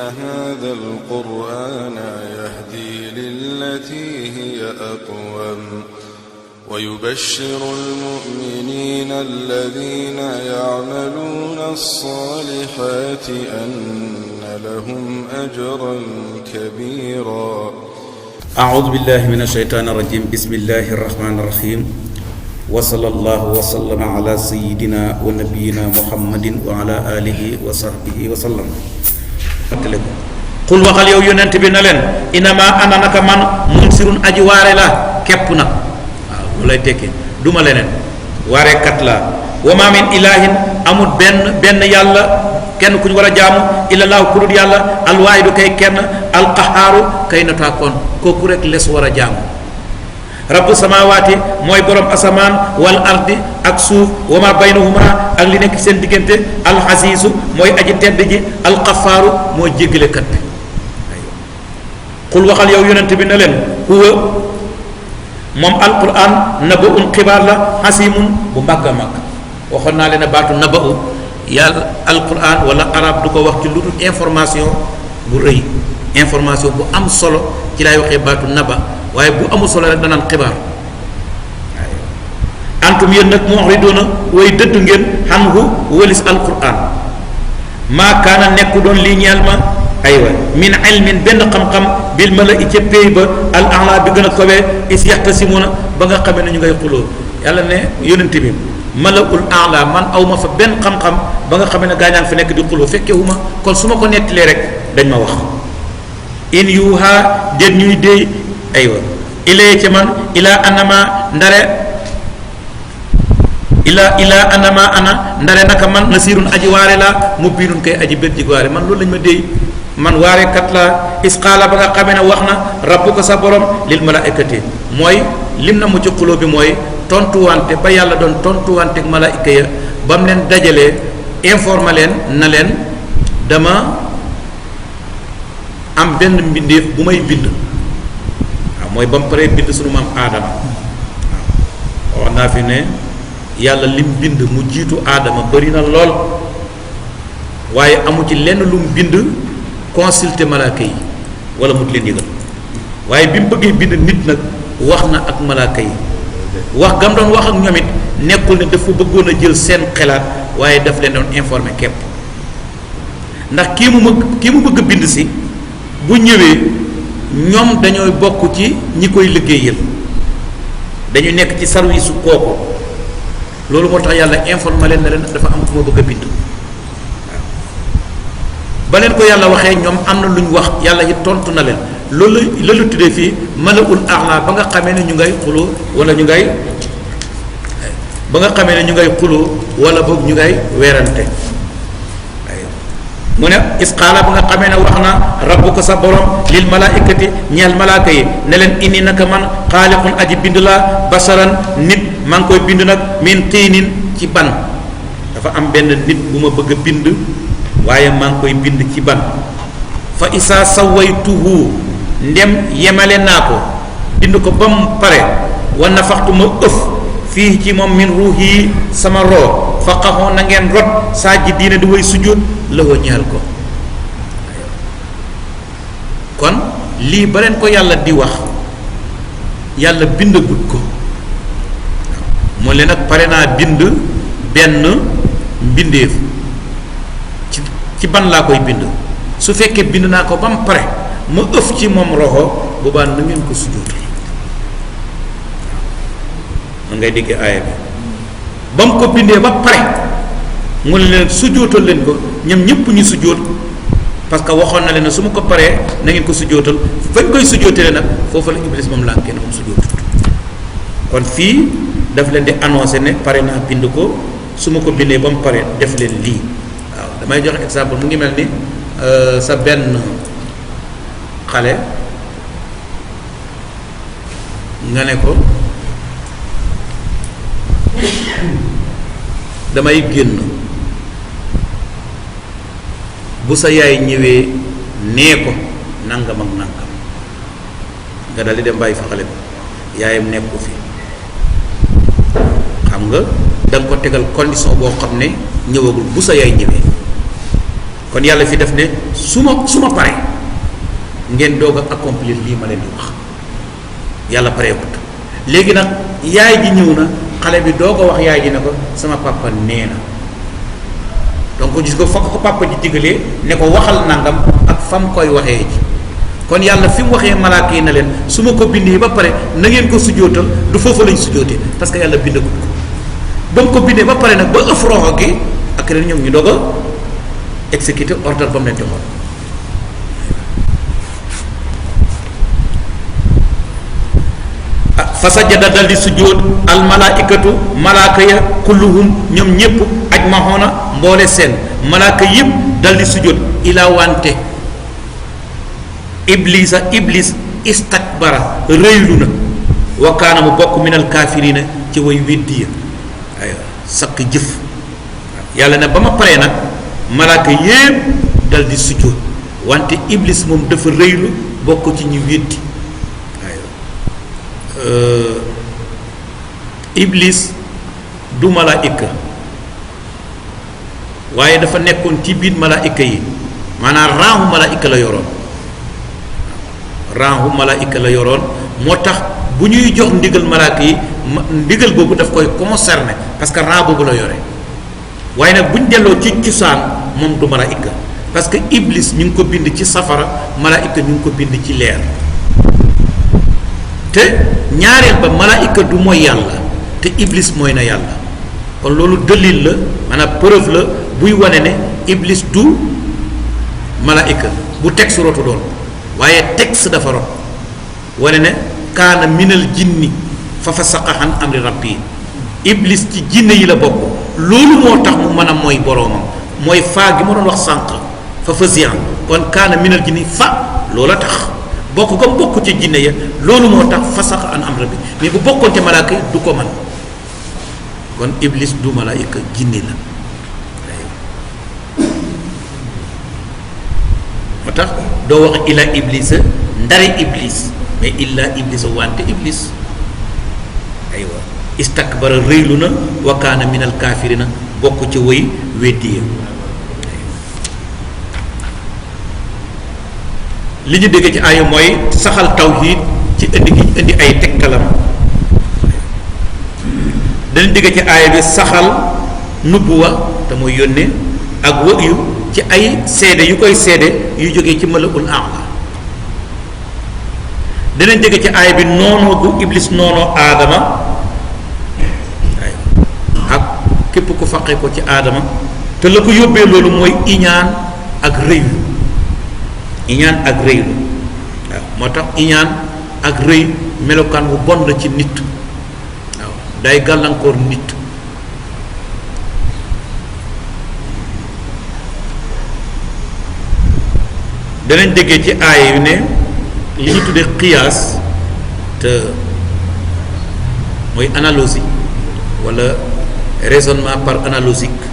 هذا القرآن يهدي للتي هي أقوم ويبشر المؤمنين الذين يعملون الصالحات أن لهم أجرا كبيرا. أعوذ بالله من الشيطان الرجيم. بسم الله الرحمن الرحيم. وصلى الله وسلم على سيدنا ونبينا محمد وعلى آله وصحبه وسلم. قل وقال يو يونت بي نالن انما انا نك من منصر اجي واري لا كيب نا ولاي تيكي دوما لنن واري كات لا وما من اله امود بن يالا كين كو ورا جامو الا الله كود يالا الواحد كاي كين القهار كاي نتا كون كوكو رek les wara jaamu rabbu samawati moy borom asaman wal ardi ak suuf wama baynahuma ak li nek sen digënté al aziz moy aji tedd ji al ghaffar moy jégelé kat bi qul waxal yow yonent bi na len huwa mom al quran nabuun xibaar la hasimun bu magga mag waxon na len baatu nabu yal al quran wala arab du ko wax ci luddul information bu reuy information bu am solo ci lay waxe baatu naba waye bu amu solo rek danan xibaar antum yeen nak mu'riduna way deud ngeen hanhu walis alquran ma kana nekku don li ñal ma aywa min ilmin ben xam xam bil mala'i ci pey ba al a'la bi gëna kowé is yahtasimuna ba nga xamé ñu ngay xulo yalla ne yonent bi mala'ul a'la man awma fa ben xam xam ba nga xamé ne gañan fi nek di xulo fekke huma kon suma ko netti rek dañ ma wax in yuha den ñuy dey aywa ilay ci man ila anama ndare ila anama ana ndare naka man nasirun aji waré la mubinun kay aji beddi waré man loolu lañ ma dey man waré kat la isqala ba nga xamé na waxna rabbuka sa borom lil malaikati moy limna mu ci xulo bi moy tontu wante ba yalla don tontu wante ak malaika ya bam len dajalé informer len na len dama am benn mbindeef bu may bind moy bam paré bind sunu mam adam wana fi ne yalla lim bind mu jitu adama bari na lol waye amu ci lenn lum bind consulter malaaka yi wala mu len yegal waye bim bëgge bind nit nak waxna ak malaaka yi wax gam doon wax ak ñomit nekkul ne dafa bëggona jël sen xelaat waye daf len doon informer kep ndax ki mu bëgg bind ci bu ñëwé ñom dañoy bokku ci ñi koy liggéeyal dañu nekk ci service kooku loolu motax yalla informer len len dafa am kuma bëgg bind ba len ko yalla waxé ñom amna luñ wax yalla yi tontu na len loolu la lu tuddé fi malaul a'la ba nga xamé ne ñu ngay xulo wala ñu ngay ba nga xamé ne ñu ngay xulo wala bok ñu ngay wérante mune isqala ba nga xamé ne waxna rabbuka sa borom lil malaikati ñal malaaka yi ne len inni naka man khaliqun aji bind la basaran nit man koy bind nak min tinin ci ban dafa am ben nit bu ma bëgg bind waye man koy bind ci ban fa isa sawaytuhu ndem yemale nako bind ko bam pare wa nafaxtu ma euf fi ci mom min ruhi sama ro fa qahu na ngeen rot sajidina di way sujud lewo ñal ko kon li balen ko yalla di wax yalla bind gut ko mo le nak pare na bind ben mbindeef ci ban la koy bind su fekke bind na ko bam pare ma euf ci mom roho bu ban na ngeen ko sujud ngay digg aya bi bam ko bindé ba pare mu leen sujootal leen ko ñam ñepp ñu sujoot parce que waxon na leen suma ko paré na ngeen ko sujootal fañ koy sujootalé nak fofu la iblis mom la kenn mom sujoot kon fi daf leen di annoncer né paré na bind ko suma ko bindé bam paré def leen li waaw damay jox exemple mu ngi melni sa ben xalé nga né ko damay genn bu sa yaay ñëwé né ko nangam ak nangam nga dal di dem bay fa xalé yaayam nekku fi xam nga dang ko tegal condition bo xamné ñëwagul bu sa yaay ñëwé kon yàlla fi def ne su ma paree ngeen doog a accomplir lii ma leen di wax yàlla pareewut léegi nag yaay ji ñëw na xale bi doog a wax yaay ji ne ko sama papa nee na donc gis ko fokk ko papa ji digalee ne ko waxal nangam ak fam koy waxee ji kon yàlla fi mu waxee malaaka yi na leen su ma ko bindee ba pare na ngeen ko sujjóotal du foofu lañ sujjóotee parce que yàlla bindagut ko ba mu ko bindee ba pare nag ba ëff roxo gi ak ren ñoom ñu doog a exécuter ordre ba mu leen joxoon fa sajada dal di sujjóot al malaikatu malaaka ya kulluhum ñoom ñépp ajmahoona mboole seen malaaka yëpp dal di sujjóot ila wante iblis istakbara rëylu na wa kaana mu bokk minal kaafirina ci way weddi ya aywa sakk jëf yàlla ne ba ma paree nag malaaka yëpp dal di sujjóot wante iblis moom dafa rëylu bokk ci ñu weddi iblis du malaika waaye dafa nekkoon ci biir malaika yi maanaam raaxu malaika la yoroon moo tax bu ñuy jox ndigal malaaka yi ndigal boobu daf koy concerné parce que raa boobu la yore waaye nag bu ñu delloo ci cosaan moom du malaika parce que iblis ñu ngi ko bind ci safara malaika ñu ngi ko bind ci leer te ñaareel ba malaika du mooy yàlla te iblis mooy na yàlla kon loolu dalil la maanaam preuve la buy wane ne iblis du malaika bu texte rotu doon waaye texte dafa rot wane ne kaana minal jinni fa fasaqa an amri rabbi iblis ci jinne yi la bokk loolu moo tax mu mën a mooy boroomam mooy faa gi ma doon wax sànq fa fasian kon kaana minal jinni fa loola tax bokk comme bokk ci jinne ya loolu moo tax fasaqa an amri rabbi mais bu bokkoon ca malaaka yi du ko man kon iblis du malaika jinne la moo tax doo wax illa iblisa ndari iblis mais illa iblisa wante iblis aywa istakbara rëylu na wa kaana minal kaafirina bokk ca wëy weddi ya li ñu dégg ci aaya mooy saxal tawhid ci indi ay tegtalam dañu dégg ci aaya bi saxal nubuwa te mooy yónnee ak wëyu ci ay seede yu koy seede yu jógee ci malakul a'la danañ dégg ci aaya bi noonoo bu iblis noonoo aadama ak képp ku faqee ko ci aadama te la ko yóbbee loolu mooy iñaan ak rëyu iñaan ak rëy lu waaw moo tax iñaan ak rëy melokaan bu bon la ci nit waaw day gàllankoor nit danañ déggee ci aaya yu ne li ñu tuddee qiyaas te mooy analogie walla raisonnement par analogique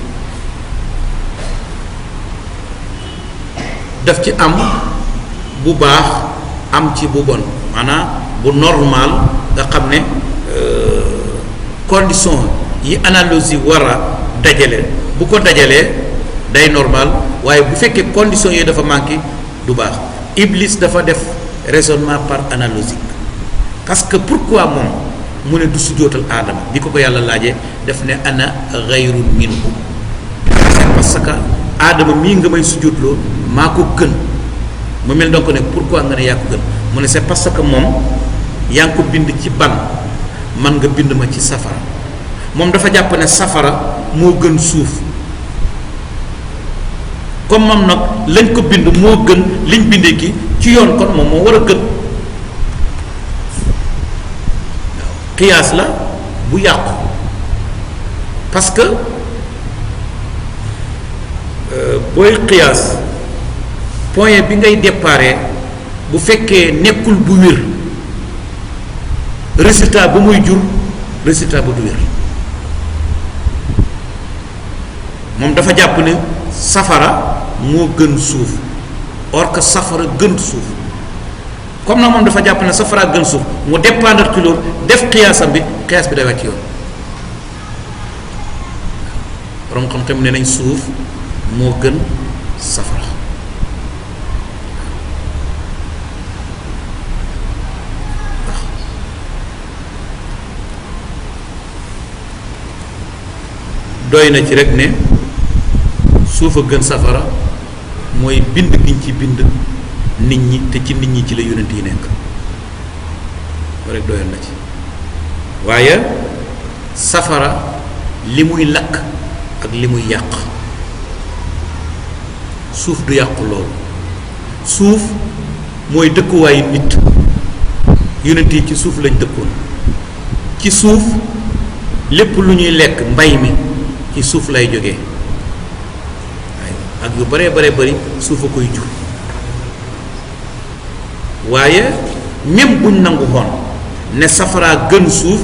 daf ci am bu baax am ci bu bon maanaam bu normal nga xam ne condition yi analogie war a dajale bu ko dajalee day normal waaye bu fekkee condition yi dafa manqué du baax iblis dafa def raisonnement par analogique parce que pourquoi moom mu ne du sujjóotal aadama bi ko yàlla laajee def ne ana ghayrun minhu parce que aadama mii nga may sujjóotloo maa ko gën mu mel donc ne pourquoi nga ne yaa ko gën mu ne c'est parce que moom yaa ngi ko bind ci ban man nga bind ma ci safara moom dafa jàpp ne safara moo gën suuf comme moom nag lañ ko bind moo gën liñ bindee ki ci yoon kon moom moo war a gën waaw qiyaas la bu yàqu parce que booy qiyaas point bi ngay déparé bu fekkee nekkul bu wér résultat bu muy jur résultat bu du wér moom dafa jàpp ne safara moo gën suuf or que safara gën suuf comme nag moom dafa jàpp ne safara gën suuf mu dépendre ci loolu def qiyaasam bi qiyaas bi day wàcc yoon borom xam-xam ne nañ suuf moo gën safara. doy na ci rek ne suuf a gën safara mooy bind giñ ci bind nit ñi te ci nit ñi ci la yonent yi nekk rek doyoon na ci. waaye safara li muy lakk ak li muy yàq suuf du yàqu loolu. suuf mooy dëkkuwaayu nit, yonent yi ci suuf lañ dëkkoon. ci suuf lépp lu ñuy lekk, mbay mi ci suuf lay jógee ak yu bare bare bari suuf a koy jur. waaye même buñ nangu xoon ne safara gën suuf,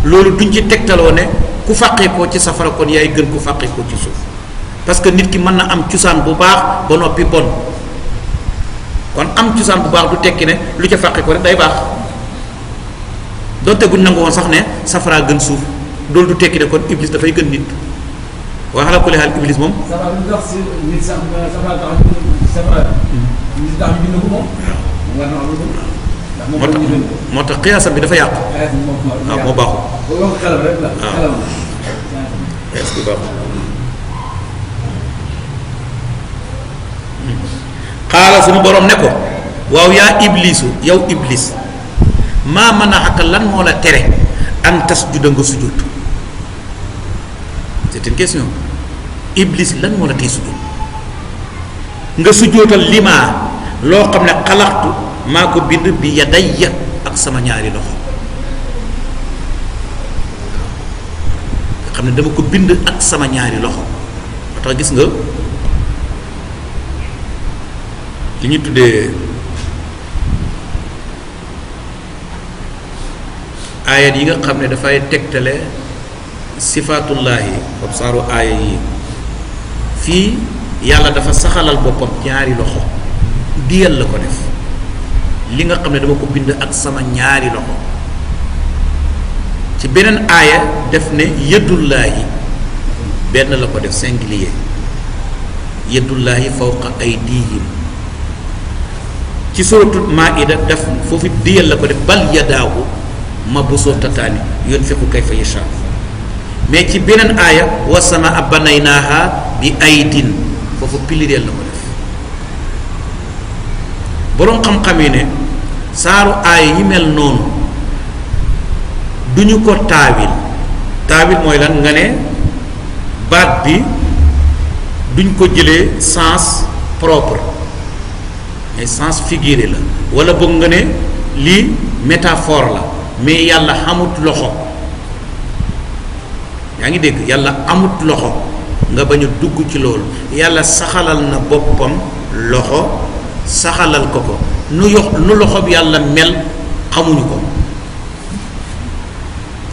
loolu duñ ci tegtaloo ne ku fàqee ko ci safara kon yaay gën ku fàqee ko ci suuf, parce que nit ki mën na am cosaan bu baax ba noppi bon. kon am cosaan bu baax du tekki ne lu ca fàqee ko rek day baax. donte buñ nangu woon sax ne safara gën suuf, loolu du tekki ne kon iblis dafay gën nit. waaye xalaat ku xaal iblis moom. safara lu tax si nit sax safara tax nit tax ñu bind ko moom. moo tax xiyaasam bi dafa yàqu. waaw moo baaxul. waaw xelam rek la. waaw est-ce que baaxul. xaala sunu borom ne ko waaw yaa iblisu yow iblis maa mën a xàq lan moo la tere an tasjuda nga sujjóot. c'est une question. iblis lan moo la tey sujjóot nga sujjóotal limaa loo xam ne xalaxtu maa ko bind bi yadayya ak sama ñaari loxo. nga xam ne dama ko bind ak sama ñaari loxo. moo tax gis nga li ñu tuddee ayat yi nga xam ne dafay tegtale sifaatullaahi comme saaru aaya yi fii yàlla dafa saxalal boppam ñaari loxo, diyal la ko def li nga xam ne dama ko bind ak sama ñaari loxo. ci beneen aaya def ne yëddullaahi benn la ko def singulier, yëddullaahi fawqa aydihim. ci suratul maida def foofu diyal la ko def bal yadaahu mabsuutataani yunfiqu kayfa yashaa. mais ci beneen aaya wa samaa banaynaaha bi aydin foofu pluriel la ko def. boroom xam-xam yi ne saaru aaya yi mel noonu duñu ko taawil mooy lan nga ne baat bi duñ ko jëlee sens propre mais sens figuré la, wala boog nga ne lii métaphore la, mais yàlla xamut loxo. yaa ngi dégg, yàlla amut loxo nga bañ a dugg ci loolu. yàlla saxalal na boppam loxo, saxalal ko ko nu loxo bi yàlla mel xamuñu ko.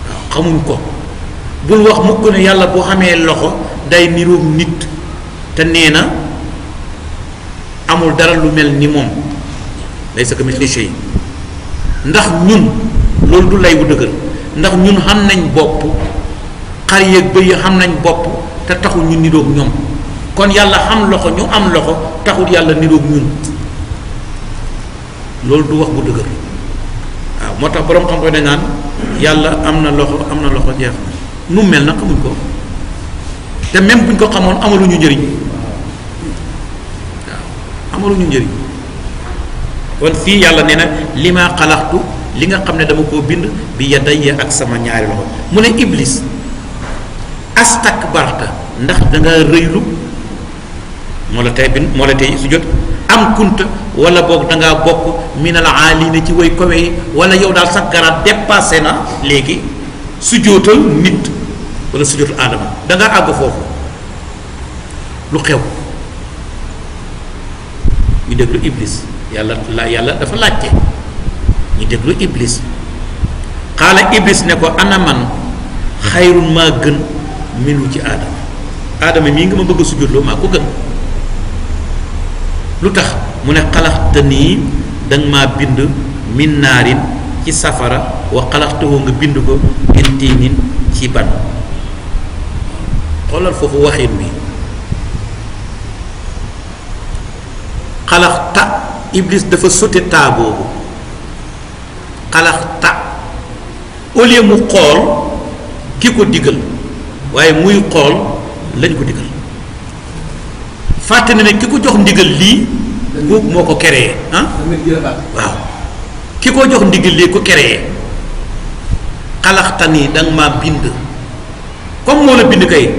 waaw xamuñ ko. bul wax mukk ne yàlla boo xamee loxo day niroog nit, te nee na amul dara lu mel ni moom, laysa kamithlihi shay. ndax ñun loolu du lay bu dëgër, ndax ñun xam nañ bopp, xar yeeg bëy xam nañ bopp te taxul ñu niroog ñoom. kon yàlla xam loxo ñu am loxo taxul yàlla niroog ñun, loolu du wax bu dëgër. waaw moo tax borom xam-xam dañ naan yàlla am na loxo jeex nu mel na xamuñ ko, te même buñ ko xamoon amaluñu njëriñ. waaw amaluñu njëriñ. kon fii yàlla nee na li maa xalaxtu li nga xam ne dama koo bind bi yadayya ak sama ñaari loxo. mu ne iblis astakbarta ndax da nga rëylu moo la tey su jot am kunta wala boog da ngaa bokk minal aalina ci way kowe yi, wala yow daal sax garaat dépassé na léegi su jootal nit wala su jootal aadama, da ngaa àgg foofu. lu xew ñu déglu iblis. yàlla dafa laajte ñu déglu iblis. xaala iblis ne ko ana man xayrun maa gën minu ci aadama mii nga ma bëgg a sujjóotloo maa ko gën. lu tax mu ne xalaxta nii danga maa bind min naarin ci safara wa xalaxtawoo nga bind ko min tiinin ci ban. xoolal foofu waxin wi xalaxta iblis dafa sote taa boobu xalaxta au lieu mu xool ki ko digal waaye muy xool lañ ko digal fàtte na ne ki ko jox ndigal lii kooku moo ko créé waaw ki ko jox ndigal lii ko créé xalaxta nii danga maa bind comme moo la bind kay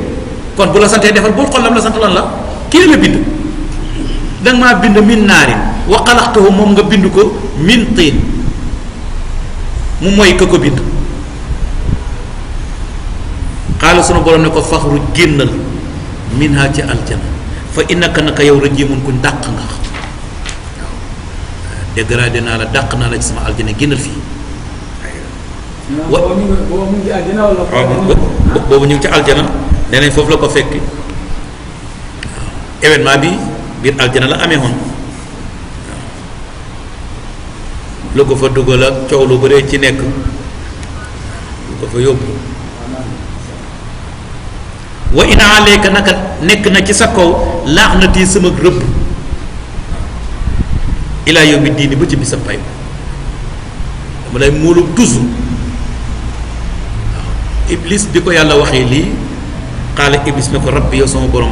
kon bu la santee defal bul xool lam la sant lan la kii la bind danga maa bind min naarin wa xalaxtahu moom nga bind ko min tiin mu mooy ka ko bind xaala sunu borom ne ko faxru génnal minha ci aljana fa innaka naka yow rajimun kuñ dàq nga waaw dégradé naa la dàq naa la ci sama aljana génnal fii boobu ñu ngi ci aljana nee nañ foofu la ko fekk waaw événement bi biir aljana la amee woon waaw lu ko fa dugal ak coow lu bëree ci nekk lu ko fa yóbbu wa ina alayka naka nekk na ci sa kaw laaxnati sama rëbb ilaa yawmi diini ba ci bisa pay dama lay móolu toujours waaw iblis bi ko yàlla waxee lii xaala iblis ne ko rabbi yow sama borom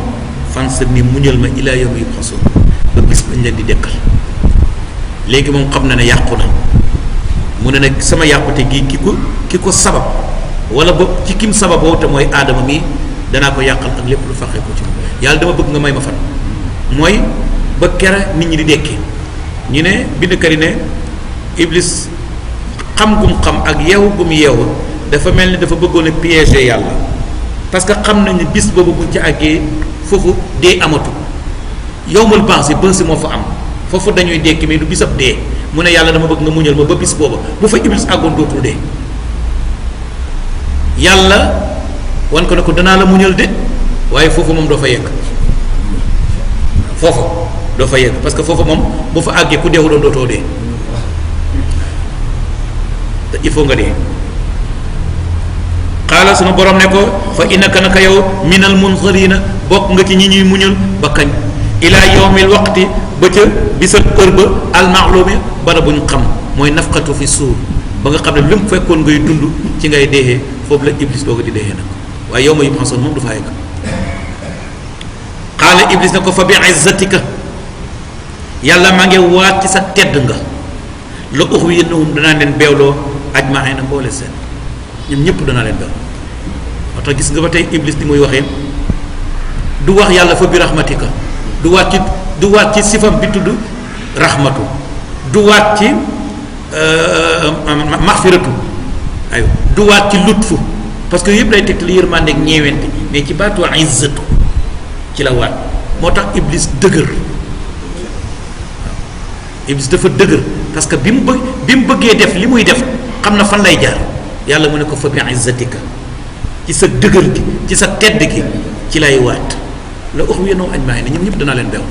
fan sa ni muñal ma ilaa yawmi yub'asun ba bis bañ leen di dekkal léegi moom xam na ne yàqu na mu ne nag sama yàqute gi ki ko sabab wala ba ci kim sababoo te mooy aadama mi danaa ko yàqal ak lépp lu faxee ko ci yàlla dama bëgg nga may ma fan mooy ba kera nit ñi di dekkee ñu ne bindkat yi ne iblis xam gum xam ak yeewu gum yeewu dafa mel ni dafa bëggoon a piéger yàlla parce que xam nañ ne bis boobu buñ ci àggee foofu dee amatu yowmal bansi bansi moo fa am foofu dañuy dekki mais du bisab dee mu ne yàlla dama bëgg nga muñal ma ba bis booba bu fa iblis àggoon dootul dee yàlla wan ko ne ko danaa la muñal de waaye foofu moom doo fa yegg foofu doo fa yegg parce que foofu moom bu fa àggee ku deewu doon dootoo dee te il faut nga dee xaala sunu borom ne ko fa innaka naka yow minal munzarina bokk nga ci ñi ñuy muñal ba kañ ilaa yawmil waqti ba ca bisa kër ba almaalumi bara bu ñu xam mooy nafqatu fi suur ba nga xam ne lu mu fekkoon ngay dund ci ngay deexee foofu la iblis dooga di deexee nag waaye yow ma yub xasoon moom du fa yegg xaala iblis ne ko fa bi izzatika yàlla maa ngi waat ci sa tedd nga la uxwiyannahum danaa leen beewloo ajma'iina mboole seen ñoom ñëpp danaa leen beew moo tax gis nga ba tey iblis ni muy waxee du wax yàlla fa bi rahmatika du waat ci sifam bi tudd rahmatu du waat ci maxfiratu aywa du waat ci lutfu parce que yëpp day tegtal yërmande ak ñeewente mais ci baatu izzatu ci la waat moo tax iblis dëgër waaw iblis dafa dëgër parce que bi mu bëggee def li muy def xam na fan lay jaar yàlla mu ne ko fa bi izzatika ci sa dëgër gi ci sa tedd gi ci lay waat la uxwiyannahum ajma'iin ñoom ñëpp danaa leen beew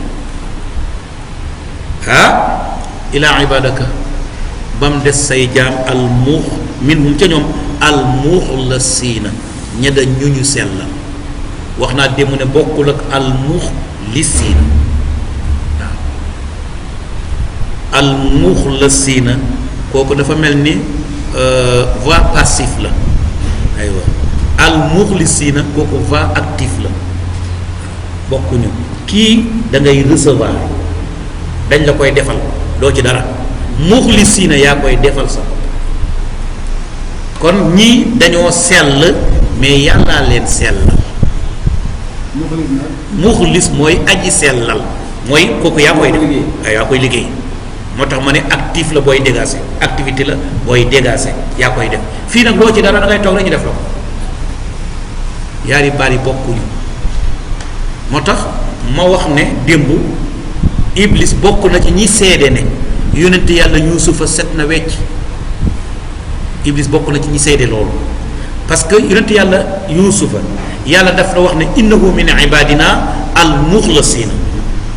ilaa ibadaka ba mu des say jaam almuux minhum ca ñoom almuxlasiina ña da ñu sellal wax naa démb ne bokkul ak almuxlisiina waaw almuxlasiina kooku dafa mel ni voix passif la aywa almuxlisiina kooku voix actif la bokkuñu kii da ngay recevoir dañ la koy defal doo ci dara muxlisiina yaa koy defal sa kon ñii dañoo sell mais yàllaa leen sellal muxlis mooy aji sellal mooy kooku yaa koy def yaa koy liggéey moo tax ma ne actif la booy dégager activité la booy dégager yaa koy def fii nag loo ci dara da ngay toog rek ñu def la ko yaari baat yi bokkuñu moo tax ma wax ne démb iblis bokk na ci ñi seede ne yonent yàlla yuusufa set na wecc iblis bokk na ci ñi seede loolu parce que yonent yàlla yuusufa yàlla daf la wax ne innahu min ibadina al muxlasina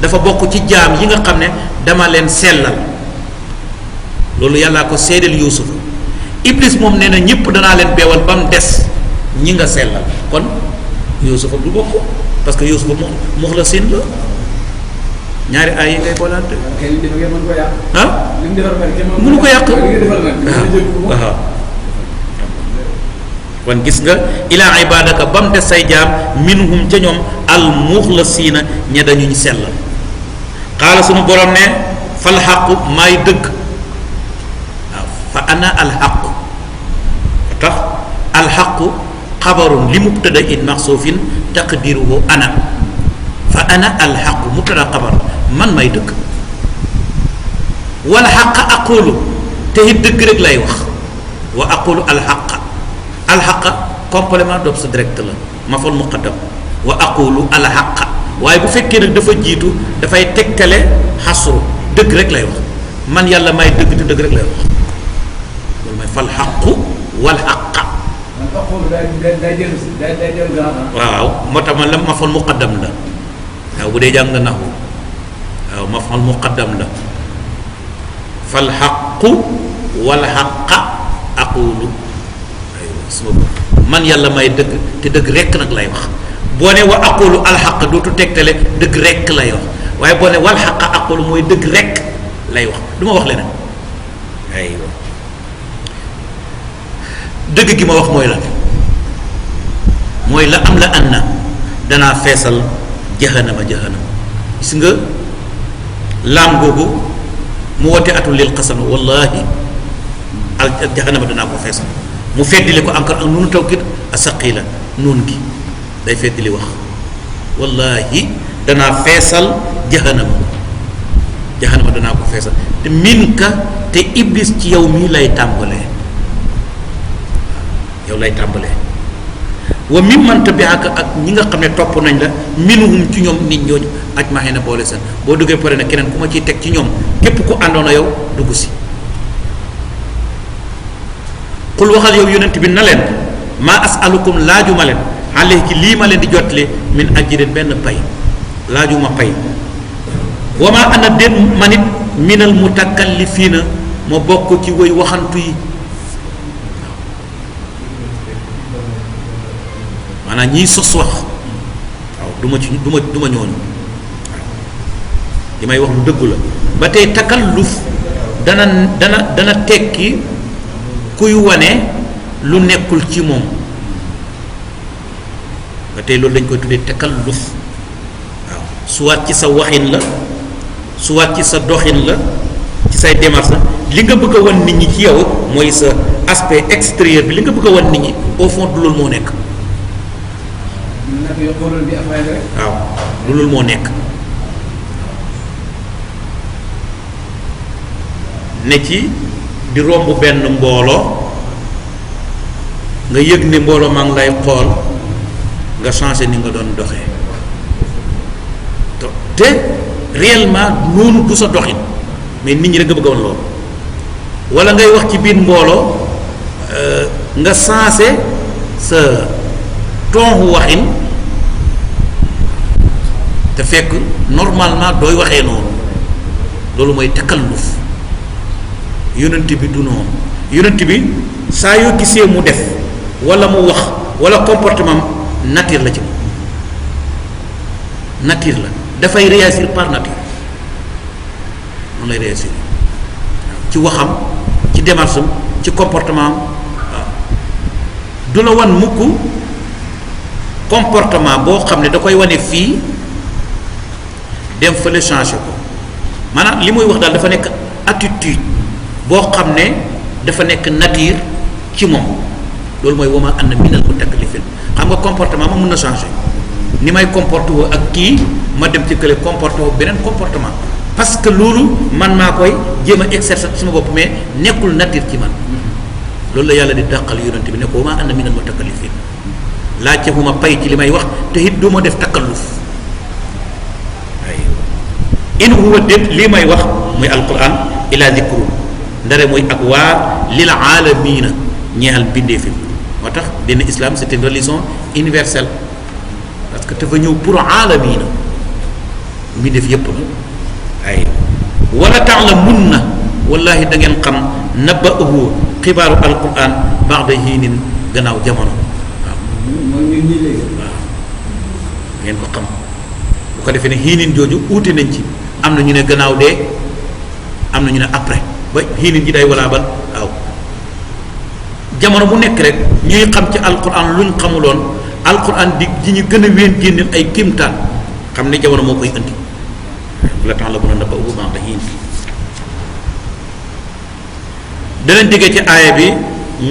dafa bokk ci jaam yi nga xam ne dama leen sellal loolu yàllaa ko seedeel yuusufa iblis moom nee na ñëpp danaa leen beewal ba mu des ñi nga sellal kon yuusufa du bokk parce que yuusufa muxlasin la ñaari ay yi ngay boolante kay li ngeen mën ko yàq ah li mu defar bari kenn mënu ko yàq li ngeen defal nag waaw kon gis nga ilaa ibadaka ba mu des say jaam minhum ca ñoom al muxlasiina ña dañuñ sellal xaala sunu borom ne fal xaqu maay dëgg waaw fa ana al xaqu tax al xaqu xabarun li mubtada in maxsuufin taqdiruhu ana fa ana al xaqu mubtada xabar man may dëgg wal xaqa aqulu te it dëgg rek lay wax wa aqulu al xaqa alxaqa complément d'objet direct la maful muqaddam wa aqulu alxaqa waaye bu fekkee nag dafa jiitu dafay tegtale xasru dëgg rek lay wax man yàlla may dëgg te dëgg rek lay wax loolu mooy fal xaqu wal xaqa waaw moo tax man la maful muqaddam la waaw bu dee jàng nga naxu waaw maful muqaddam la fal xaqu wal xaqa aqulu man yàlla may dëgg te dëgg rekk nag lay wax boo ne wa aqulu alxaq dootu tegtale dëgg rekk lay wax waaye boo ne wal xaq aqulu mooy dëgg rekk lay wax du ma wax leneen aywa dëgg gi ma wax mooy la mooy la am la an na danaa feesal jahannama gis nga laam googu mu wote atul lil qasam wallahi al jahannama danaa ko feesal mu feddili ko encore ak nunu tawkit asaqila nuun gi day feddili wax wallahi danaa feesal jahannama danaa ko feesal te min ka te iblis ci yow mii lay tàmbalee yow lay tàmbalee wa mimman tabi'aka ak ñi nga xam ne topp nañ la minhum ci ñoom nit ñooñu ajma'iina boole seen boo duggee pare na keneen ku ma ciy teg ci ñoom képp ku àndoon a yow dugg si xul waxal yow yonent bi na leen maa asalukum laajuma leen alayhi lii ma leen di jottali min ajrin benn pay laajuma pay wa maa ana déet man it minal mutakallifiina ma bokk ci woy waxantu yi maanaam ñiy sos wax waaw du ma ñooñu li may wax lu dëggu la ba tey takalluf dana tekki kuy wane lu nekkul ci moom ba tey loolu dañ koy tuddee takalluf waaw soit ci sa waxin la soit ci sa doxin la ci say démarche la li nga bëgg a wan nit ñi ci yow mooy sa aspect extérieur bi li nga bëgg a wan nit ñi au fond du loolu moo nekk waaw du loolu moo nekk ne ci di romb benn mbooloo nga yëg ni mbooloo maa ngi lay xool nga changé ni nga doon doxee te réellement noonu du sa doxin mais nit ñi rek nga bëgg a woon loolu wala ngay wax ci biir mbooloo nga changé sa ton waxin te fekk normalement dooy waxee noonu loolu mooy takalluf yonent bi du noonu yonent bi saa yoo gisee mu def wala mu wax wala comportement nature la ci moom nature la dafay réagir par nature noonu lay réagir ci waxam ci démarche am ci comportement am waaw du la wan mukk comportement boo xam ne da koy wane fii dem fële changé ko maanaam li muy wax daal dafa nekk attitude boo xam ne dafa nekk nature ci moom loolu mooy wama anna minal mutakallifin xam nga comportement ma mun na changer ni may comporté woo ak kii ma dem ci kële comporté woo beneen comportement parce que loolu man maa koy jéem a exercer sama bopp mais nekkul nature ci man loolu la yàlla di dàqal yonent bi ne ko wama anna minal mutakallifin laajte fu ma pay ci li may wax te it du ma def takalluf ay in huwa déet lii may wax muy alquran ila zikru ndare muy ak waar lil aalamiina ñeexal bindee fi moo tax dina islam c'est une religion universelle parce que dafa ñëw pour aalamiina bindee fi yëpp la ay wala ta'lamun na wallahi da ngeen xam naba'uhu xibaaru alquran ba'da hiinin gannaaw jamono waaw ngeen ko xam bu ko defee ne hiinin jooju uute nañ ci am na ñu ne gannaaw dee am na ñu ne après ba xiinin ji day walaa ban waaw jamono bu nekk rek ñuy xam ci alquran luñ xamuloon alquran di ji ñu gën a wéen génneel ay kéemtaan xam ne jamono moo koy indi la tax la mën a nëbba ubu baax da xiin danañ déggee ci aaya bi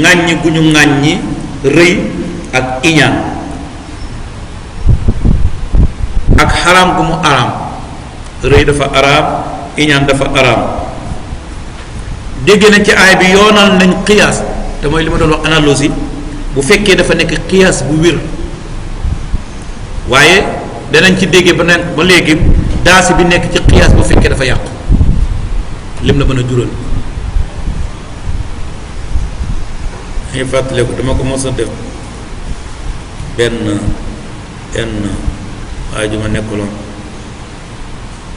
ŋàññi gu ñu ŋàññi rëy ak iñaan ak xaraam gu mu araam rëy dafa araam iñaan dafa araam dégg nañ ci aaya bi yoonal nañ qiyaas te mooy li ma doon wax analogie bu fekkee dafa nekk qiyaas bu wér waaye danañ ci déggee ba léegi daasi bi nekk ci qiyaas bu fekkee dafa yàqu lim la mën a jural ñu fàttaliku dama ko mos a def benn waaye ju ma nekkaloon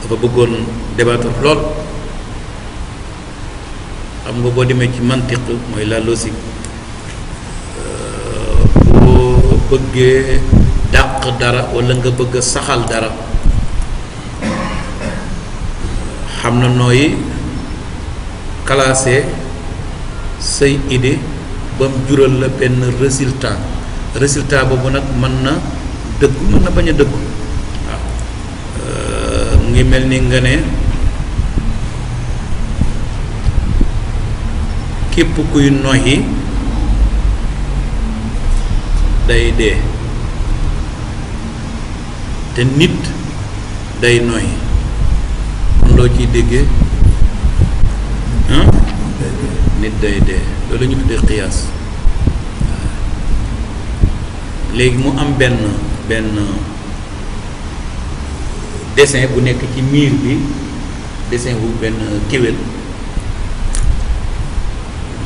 dafa bëggoon débattre lool xam nga boo demee ci mantiq mooy la logique boo bëggee dàq dara walla nga bëgg a saxal dara xam na nooy classé say idée ba mu jural la benn résultat boobu nag mën na dëgg mën na bañ a dëgg waaw mu ngi mel ni nga ne képp kuy noyyi day dee te nit day noyyi kon loo ciy déggee nit day dee loolu la ñu tuddee xiyaas léegi mu am benn dessin bu nekk ci miir bi dessin bu benn kéwél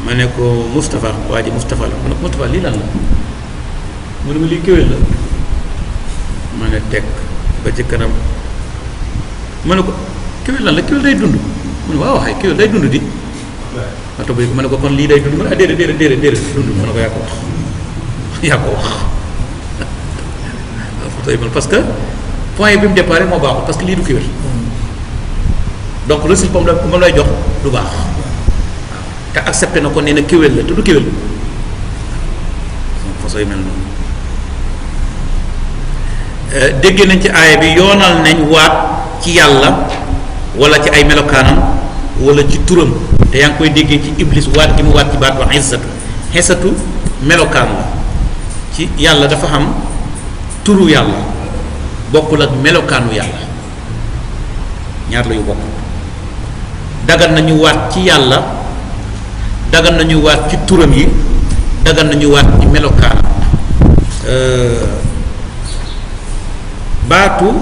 ma ne ko Moustapha waa ji Moustapha la ma ne ko Moustapha lii lan la mu ne ma lii kéwél la ma ne teg ba ci kanam ma ne ko kéwél lan la kéwél day dund mu ne waaw waxee kéwél day dund di ma topp ma ne ko kon lii day dund ma ne déedéet dund ma ne ko yaa ko wax parce que point bi mu déparé moo baaxul parce que lii du kéwél donc résultat moom lay jox du baax te accepté na ko nee na kéwél la te du kéwél façon yi mel noonu dégg nañ ci aaya bi yoonal nañ waat ci yàlla wala ci ay melokaanam wala ci turam te yaa ngi koy déggee ci iblis waat gi mu waat ci baat ba xisatu melokaan la ci yàlla dafa xam turu yàlla bokkul ak melokaanu yàlla ñaar la yu bokk dagan nañu waat ci yàlla dagan nañu waat ci turam yi dagan nañu waat ci melokaan baatu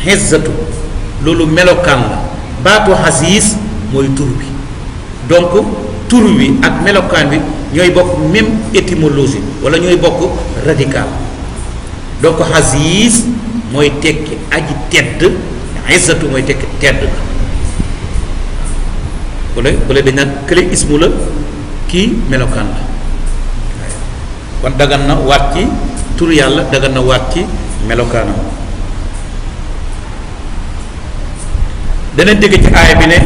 xisatu loolu melokaan la baatu xasiis mooy tur bi donc tur wi ak melokaan bi ñooy bokk même étymologie wala ñooy bokk radical donc xasiis mooy tekki aji tedd xisatu mooy tekki tedd na bu dañ naan kële ismu la kii melokaan la kon dagan na waat ci tur yàlla dagan na waat ci melokaanam dana dégg ci aaya bi ne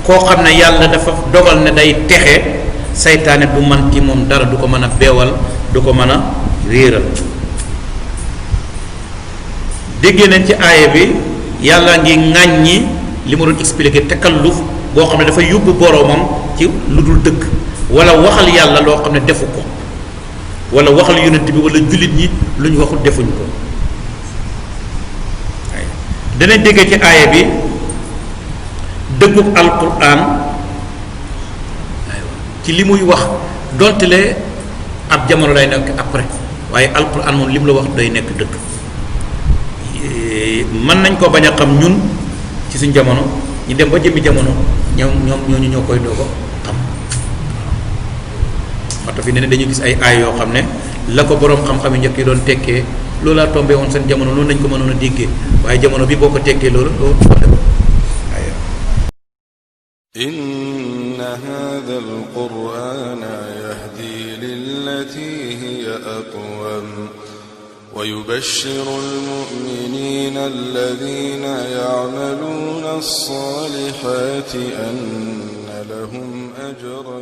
koo xam ne yàlla dafa dogal ne day texe saytaane du man ci moom dara du ko mën a beewal du ko mën a réeral déggee nañ ci aaya bi yàlla ngi ŋàññi li ma doon expliqué takalluf boo xam ne dafa yóbbu boroomam ci lu dul dëgg wala waxal yàlla loo xam ne defu ko wala waxal yonent bi wala jullit ñi lu ñu waxul defuñ ko danañ déggee ci aaya bi dëggub alquran ci li muy wax donte le ab jamono lay nekk après waaye alquran moom li mu la wax day nekk dëgg mën nañ ko bañ a xam ñun ci suñ jamono ñu dem ba jëmmi jamono ñooñu ñoo koy doo ko xam waxta fi ne dañu gis ay aay yoo xam ne la ko boroom xam-xam yi njëkk yi doon tekkee loolaa tombé woon seen jamono noonu lañ ko mënoon a déggee waaye jamono bi boo ko tekkee loolu dem إن هذا القرآن يهدي للتي هي أقوم ويبشر المؤمنين الذين يعملون الصالحات أن لهم أجرا